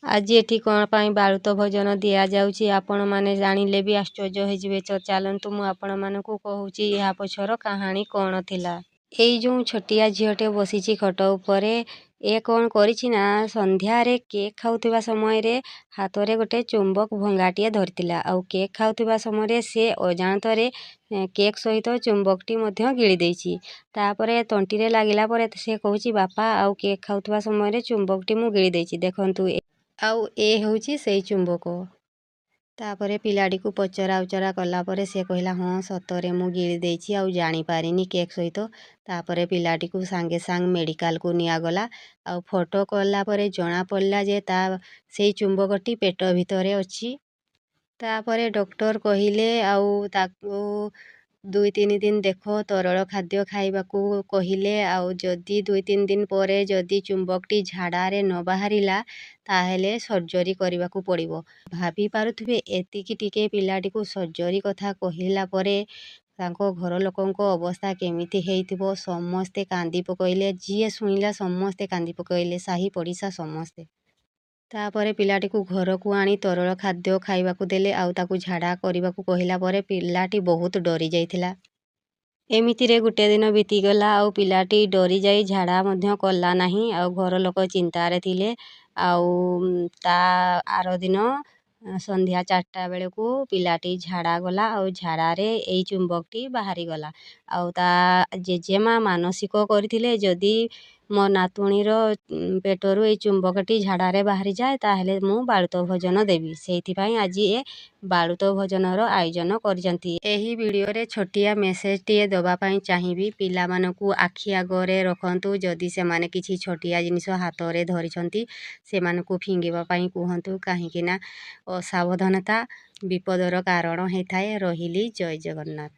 ଆଜି ଏଠି କ'ଣ ପାଇଁ ବାଳୁତ ଭୋଜନ ଦିଆଯାଉଛି, ଆପଣମାନେ ଜାଣିଲେ ବି ଆଶ୍ଚର୍ଯ୍ୟ ହେଇଯିବେ। ତ ଚାଲନ୍ତୁ, ମୁଁ ଆପଣମାନଙ୍କୁ କହୁଛି ଏହା ପଛର କାହାଣୀ କ'ଣ ଥିଲା। ଏଇ ଯେଉଁ ଛୋଟିଆ ଝିଅଟେ ବସିଛି ଖଟ ଉପରେ, ଏ କ'ଣ କରିଛି ନା ସନ୍ଧ୍ୟାରେ କେକ୍ ଖାଉଥିବା ସମୟରେ ହାତରେ ଗୋଟେ ଚୁମ୍ବକ ଭଙ୍ଗାଟିଏ ଧରିଥିଲା, ଆଉ କେକ୍ ଖାଉଥିବା ସମୟରେ ସେ ଅଜାଣତରେ କେକ୍ ସହିତ ଚୁମ୍ବକଟି ମଧ୍ୟ ଗିଳି ଦେଇଛି। ତାପରେ ତଣ୍ଟିରେ ଲାଗିଲା ପରେ ସେ କହୁଛି, ବାପା, ଆଉ କେକ୍ ଖାଉଥିବା ସମୟରେ ଚୁମ୍ବକଟି ମୁଁ ଗିଳି ଦେଇଛି, ଦେଖନ୍ତୁ। ଆଉ ଏ ହେଉଛି ସେଇ ଚୁମ୍ବକ। ତାପରେ ପିଲାଟିକୁ ପଚରା ଉଚରା କଲା ପରେ ସେ କହିଲା, ହଁ, ସତରେ ମୁଁ ଗିଳି ଦେଇଛି ଆଉ ଜାଣିପାରିନି କେକ୍ ସହିତ। ତାପରେ ପିଲାଟିକୁ ସାଙ୍ଗେ ସାଙ୍ଗେ ମେଡ଼ିକାଲକୁ ନିଆଗଲା, ଆଉ ଫଟୋ କଲା ପରେ ଜଣାପଡ଼ିଲା ଯେ ତା ସେଇ ଚୁମ୍ବକଟି ପେଟ ଭିତରେ ଅଛି। ତାପରେ ଡକ୍ଟର କହିଲେ, ଆଉ ତାକୁ 2-3 ଦିନ ଦେଖ, ତରଳ ଖାଦ୍ୟ ଖାଇବାକୁ କହିଲେ, ଆଉ ଯଦି 2-3 ଦିନ ପରେ ଯଦି ଚୁମ୍ବକଟି ଝାଡ଼ାରେ ନ ବାହାରିଲା, ତାହେଲେ ସର୍ଜରୀ କରିବାକୁ ପଡ଼ିବ। ଭାବି ପାରୁଥିବେ, ଏତିକି ଟିକେ ପିଲାଟିକୁ ସର୍ଜରୀ କଥା କହିଲା ପରେ ତାଙ୍କ ଘର ଲୋକଙ୍କ ଅବସ୍ଥା କେମିତି ହେଇଥିବ। ସମସ୍ତେ କାନ୍ଦି ପକାଇଲେ, ଯିଏ ଶୁଣିଲା ସମସ୍ତେ କାନ୍ଦି ପକାଇଲେ, ସାହି ପଡ଼ିଶା ସମସ୍ତେ। ତାପରେ ପିଲାଟିକୁ ଘରକୁ ଆଣି ତରଳ ଖାଦ୍ୟ ଖାଇବାକୁ ଦେଲେ, ଆଉ ତାକୁ ଝାଡ଼ା କରିବାକୁ କହିଲା ପରେ ପିଲାଟି ବହୁତ ଡରି ଯାଇଥିଲା। ଏମିତିରେ ଗୋଟେ ଦିନ ବିତିଗଲା, ଆଉ ପିଲାଟି ଡରିଯାଇ ଝାଡ଼ା ମଧ୍ୟ କଲା ନାହିଁ, ଆଉ ଘର ଲୋକ ଚିନ୍ତାରେ ଥିଲେ। ଆଉ ତା ଆର ଦିନ ସନ୍ଧ୍ୟା 4ଟା ବେଳକୁ ପିଲାଟି ଝାଡ଼ା ଗଲା, ଆଉ ଝାଡ଼ାରେ ଏଇ ଚୁମ୍ବକଟି ବାହାରିଗଲା। ଆଉ ତା ଜେଜେମା ମାନସିକ କରିଥିଲେ, ଯଦି ମୋ ନାତୁଣୀର ପେଟରୁ ଏଇ ଚୁମ୍ବକଟି ଝାଡ଼ାରେ ବାହାରିଯାଏ, ତାହେଲେ ମୁଁ ବାଳୁତ ଭୋଜନ ଦେବି। ସେଇଥିପାଇଁ ଆଜି ଏ ବାଳୁତ ଭୋଜନର ଆୟୋଜନ କରିଛନ୍ତି। ଏହି ଭିଡ଼ିଓରେ ଛୋଟିଆ ମେସେଜଟିଏ ଦେବା ପାଇଁ ଚାହିଁବି, ପିଲାମାନଙ୍କୁ ଆଖି ଆଗରେ ରଖନ୍ତୁ। ଯଦି ସେମାନେ କିଛି ଛୋଟିଆ ଜିନିଷ ହାତରେ ଧରିଛନ୍ତି, ସେମାନଙ୍କୁ ଫିଙ୍ଗିବା ପାଇଁ କୁହନ୍ତୁ, କାହିଁକି ନା ଅସାବଧାନତା ବିପଦର କାରଣ ହେଇଥାଏ। ରହିଲି, ଜୟ ଜଗନ୍ନାଥ।